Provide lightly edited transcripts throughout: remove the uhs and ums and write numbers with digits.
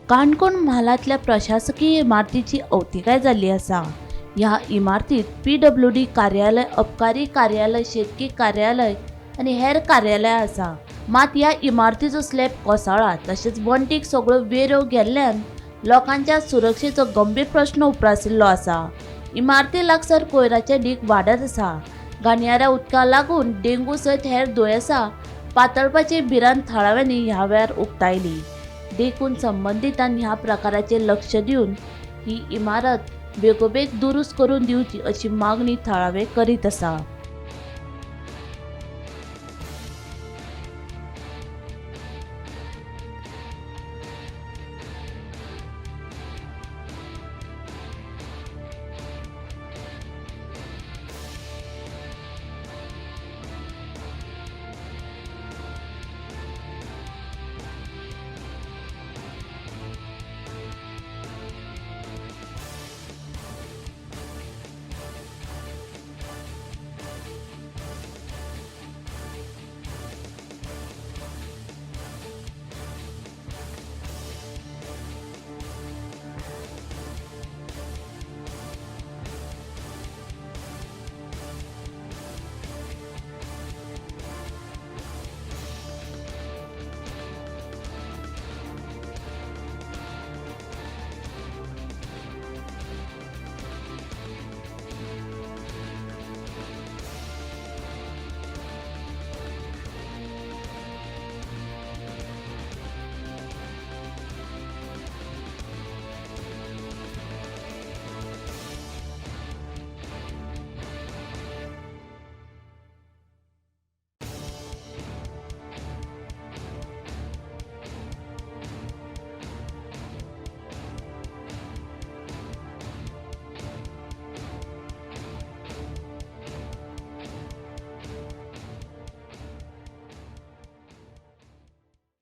काणकोण म्हालांतल्या प्रशासकीय इमारतीची अवतिकाय जाल्ली आसा. ह्या इमारतीत पीडब्ल्यूडी कार्यालय, अबकारी कार्यालय, शेतकी कार्यालय आनी हेर कार्यालयां आसा. मात ह्या इमारतीचो स्लॅब कोसळ्ळा, तशेंच वण्टीक सगळ्यो वेऱ्यो गेल्ल्यान लोकांच्या सुरक्षेचो गंभीर प्रश्न उप्रासिल्लो आसा. इमारती लागसार कोयराचे ढीग वाडत आसा. घाणयाऱ्या उदका लागून डेंगू सयत हेर दुयेंसां पातळपाची भिरांत थळाव्यांनी ह्या वेळार उक्तायली. देखून संबंदितांनी ह्या प्रकाराचेर लक्ष दिवन ही इमारत बेगोबेग दुरुस्त करून दिवची अशी मागणी थळावे करीत आसा.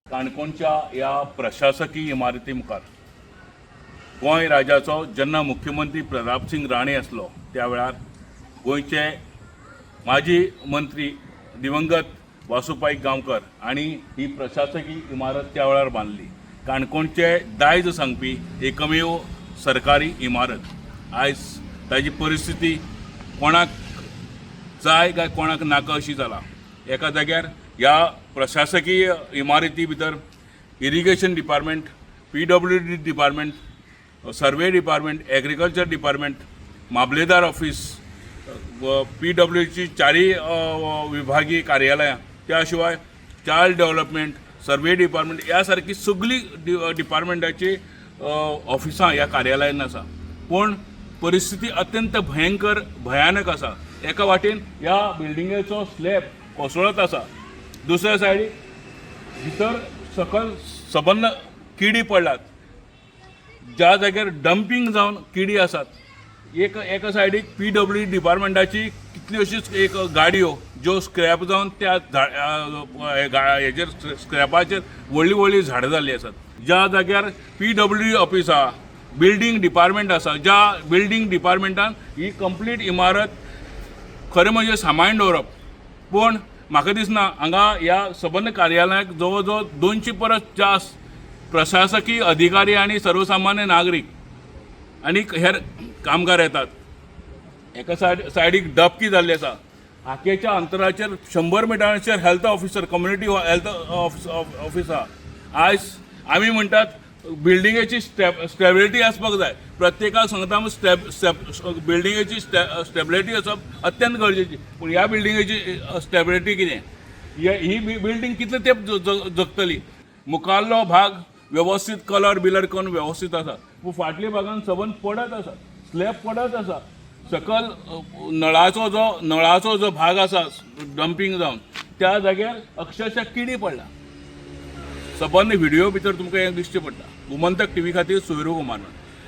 काणकोणच्या ह्या प्रशासकीय इमारती मुखार गोंय राज्याचो जेन्ना मुख्यमंत्री प्रतापसिंग राणे आसलो त्या वेळार गोंयचे माजी मंत्री दिवंगत वासू पै गांवकर आनी ही प्रशासकीय इमारत त्या वेळार बांदली. काणकोणचे दायज सांगपी एकमेव सरकारी इमारत. आयज ताजी परिस्थिती कोणाक जाय काय कोणाक नाका अशी जाला. एका जाग्यार ह्या प्रशासकीय इमारती भितर irrigation department, PWD department, survey department, agriculture department, मामलेदार ऑफिस, पीडब्ल्यूची चारय विभागीय कार्यालयां, त्या शिवाय चायल्ड डेवलपमेंट, सर्वे डिपार्टमेंट ह्या सारकी सगळीं डिपार्टमेंटाची ऑफिसां ह्या कार्यालयान आसा. पूण परिस्थिती अत्यंत भयंकर भयानक आसा. एका वाटेन ह्या बिल्डिंगेचो स्लॅब कोसळत आसा, दुसऱ्या सायडीक भितर सकल सबंद किडी पडल्यात, ज्या जाग्यार डंपींग जावन किडी आसात. एक एका सायडीक पीडब्ल्यू डिपार्टमेंटाची कितल्योश्योच एक गाडयो ज्यो स्क्रॅप जावन त्या हेजेर स्क्रॅपाचेर व्हडलीं व्हडलीं झाडां जाल्लीं आसात. ज्या जाग्यार पीडब्ल्यू ऑफिस आहा, बिल्डींग डिपार्टमेंट आसा, ज्या बिल्डींग डिपार्टमेंटान ही कंप्लीट इमारत खरें म्हणजे सांबाळून दवरप, पूण म्हाका दिसना हांगा ह्या सबंद कार्यालयाक जवळ जवळ 200 परस जास्त प्रशासकीय अधिकारी आनी सर्वसामान्य नागरीक आनी हेर कामगार येतात. एका सायडीक डबकी जाल्ली आसा. हाकेच्या अंतराचेर 100 मिटरांचेर health officer, community health office आहा. आयज आमी म्हणटात बिल्डिंगेची स्टेबिलिटी आसपाक जाय. प्रत्येकाक सांगता आमी बिल्डिंगेची स्टेबिलिटी आसप अत्यंत गरजेची. पूण ह्या बिल्डिंगेची स्टेबिलिटी कितें? ही बिल्डींग कितले तेंप जगतली? मुखाल्लो भाग वेवस्थीत कलर बिलर करून वेवस्थीत आसा, पूण फाटल्या भागान सबंद पडत आसा, स्लॅब पडत आसा. सकल नळाचो जो भाग आसा डंपींग जावन त्या जाग्यार अक्षरशः किडी पडला. सबंद व्हिडिओ भितर तुमकां हें दिश्टी पडटा. गोमंतक टीव्ही खातीर सोयरू कुमार.